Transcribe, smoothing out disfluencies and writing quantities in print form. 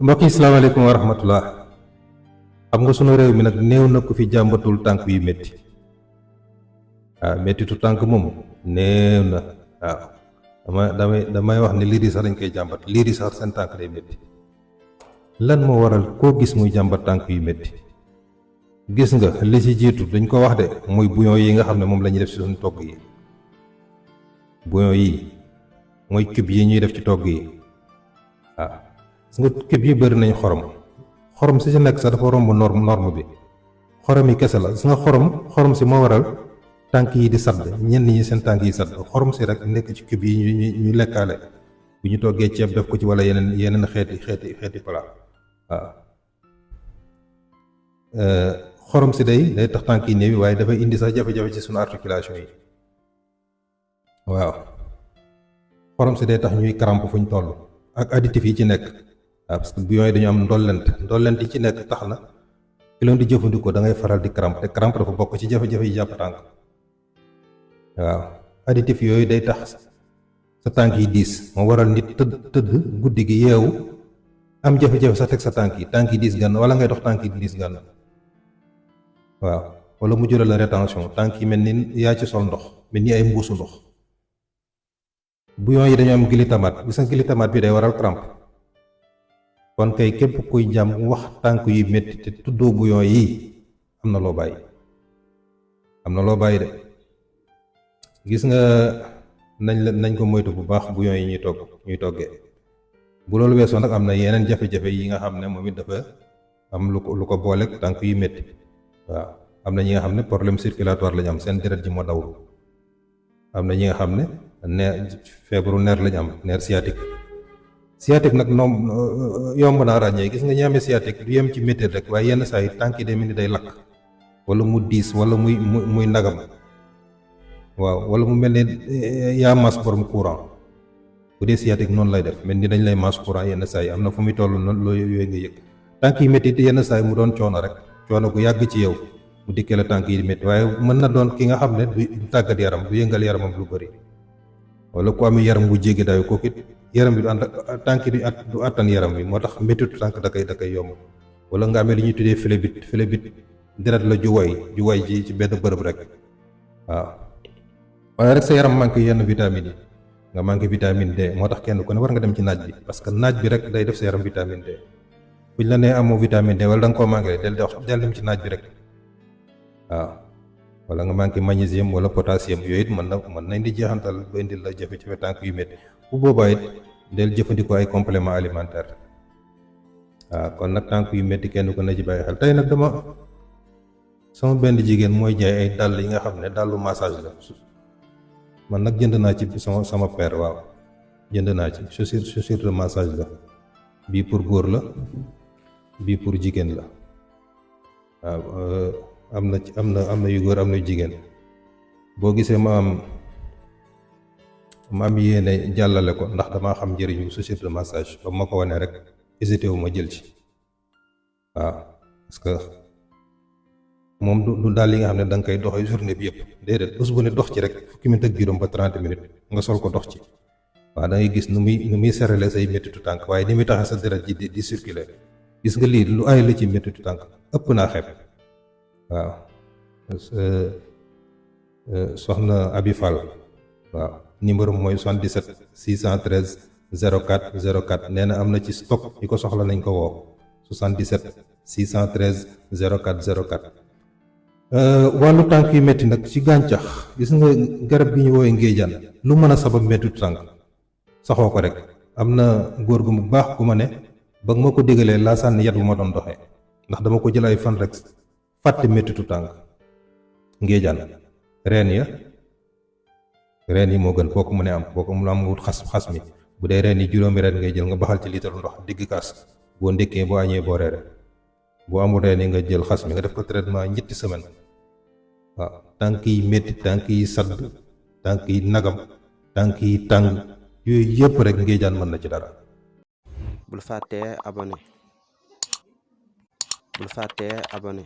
mbokk yi salaamaaleykum wa rahmatullah. xam nga sunu réew mi nag néew na ku fi jàmbatul tànk yu métti. waaw méttitu tànk moom néew na. waaw damay wax ne liir yi sax dañ koy jàmbat, liir yi sax seen tànk day métti. lan moo waral koo gis muy jàmbat tànk yu métti? gis nga li ci jiitu dañ ko wax de, muy bouillon yi nga xam ne moom la ñuy def ci suñu togg yi. bouillon yi mooy cube yi ñuy def ci togg yi. waaw gis nga cube yi bëri nañ xorom si nekk sax dafa romb norme bi. xorom yi kese la gis nga xorom si moo waral tànk yi di sadd, ñenn ñi seen tànk yi sadd xorom si rek nekk ci cube yi ñuy lekkaale bu ñu toggee ceeb def ko ci wala yeneen xeeti plat. waaw xorom si day tax tànk yi néew, waaye dafay indi sax jafe-jafe ci sunu articulation yi. waaw xorom si day tax ñuy crampe fu ñu toll, ak additif yi ci nekk. waaw parce que bouillon yi dañu am ndollent yi ci nekk tax na ki leen di jëfandikoo da ngay faral di crampe, te crampe dafa bokk ci jafe-jafe yi jàpp tànk. waaw additif yooyu day tax sa tànk yi diis, moo waral nit tëdd guddi gi yeewu am jafe-jafe sa teg sa tànk yi diis gann, wala ngay dox tànk yi diis gann. waaw wala mu jural la rétention, tànk yi mel ni yaa ci sol ndox, mel ni ay mbuusu ndox. bouillon yi dañu am glutamate, gis nga glutamate bi day waral crampe. kon kay képp kuy jàmm wax tànk yu métti te tuddoo bouillon yi am na loo bàyyi de. gis nga nañ ko moytu bu baax bouillon yi ñuy toggee. bu loolu weesoo nag am na yeneen jafe-jafe yi nga xam ne moom it dafa am lu ko booleeg tànk yu métti. waaw am na ñi nga xam ne problème circulatoire lañu am, seen deret ji moo dawul. am na ñi nga xam ne feebaru nerf lañu am, nerf sciatique nag noom yomb naa ràññee. gis nga ñi amee sciatique du yem ci métti rek, waaye yenn saa yi tànk yi day mel ni day lakk, wala mu diis, wala muy nagam. waaw wala mu mel ni yaa mas borom courant. bu dee sciatique noonu lay def, mel ni dañ lay mas courant yenn saa yi, am na fu muy toll noonu loo yooyu nga yëg. tànk yi métti yenn saa yi mu doon coono rek, coono gu yàgg ci yow mu dikkee la tànk yi métti, waaye mën na doon ki nga xam ne du tàggat yaram, du yëngal yaramam lu bëri, wala ku am yaram bu jéggi dayo kooku it yaram bi du ànd, tànk du àttan yaram bi, moo tax méttitu tànk da koy yomb. wala nga amee li ñuy tuddee phlébite deret la ju way ci benn bërëb rek. waaw wala rek sa yaram manqué yenn vitamine yi, nga manqué vitamine D, moo tax kenn ku ne war nga dem ci naaj bi, parce que naaj bi rek day def sa yaram vitamine D. buñ la nee amoo vitamine D wala da nga koo manqué del dem ci naaj bi rek. waaw wala nga manqué magnésium wala potassium, yooyu it mën na indi jeexantal ba indil la jafe-jafe tànk yu métti. bu boobaa it del jëfandikoo ay complément alimentaire. waaw kon nag tànk yu métti kenn ku ne ci bàyyi xel. tey nag sama benn jigéen mooy jaay ay dàll yi nga xam ne dàllu massage la. man nag jënd naa ci sama paire. waaw jënd naa ci chaussure de massage la, bii pour góor la, bii pour jigéen la. waaw am na yu góor, am na yu jigéen. boo gisee ma am yéene jàllale ko ndax damaa xam njëriñu chaussure de massage, ba ma ko wane rek hésité wu ma jël ci. waaw parce que moom du daal yi nga xam ne da nga koy doxee journée bi yëpp, déedéet bés bu ne dox ci rek fukki minute ak juróom ba 30 minutes nga sol ko dox ci. waaw da ngay gis nu muy serale say méttitu tànk, waaye ni muy taxee sa deret ji di circuler. gis nga lii lu ay la ci méttitu tànk, ëpp naa xeeb. waaw soxna Abi Fall. waaw numéro mooy 77 613 04 04. nee na am na ci stock, ñi ko soxla nañ ko woo 77 613 04 04. wàllu tànk yu métti nag ci gàncax, gis nga garab gi ñu woowee ngéejaan, lu mën a sabab méttitu tànk saxoo ko rek. am na góor gu mu baax gu ma ne ba ma ko digalee laa sànni yat bu ma doon doxee, ndax dama ko jël ay fan rek fàtte méttitu tànk. ngéejaan reen yi moo gën boo ko mënee am, boo ko mu am wut xas mi. bu dee reen yi juróomi reen ngay jël nga baxal ci liitaru ndox digg kaas, boo ndékkee boo añee boo reere. boo amul reen yi nga jël xas mi nga def ko traitement ñetti semaine. waaw tànk yi métti, tànk yi sadd, tànk yi nagam, tànk yi tàng, yooyu yëpp rek ngéejaan mën na ci dara. bul fàttee abonné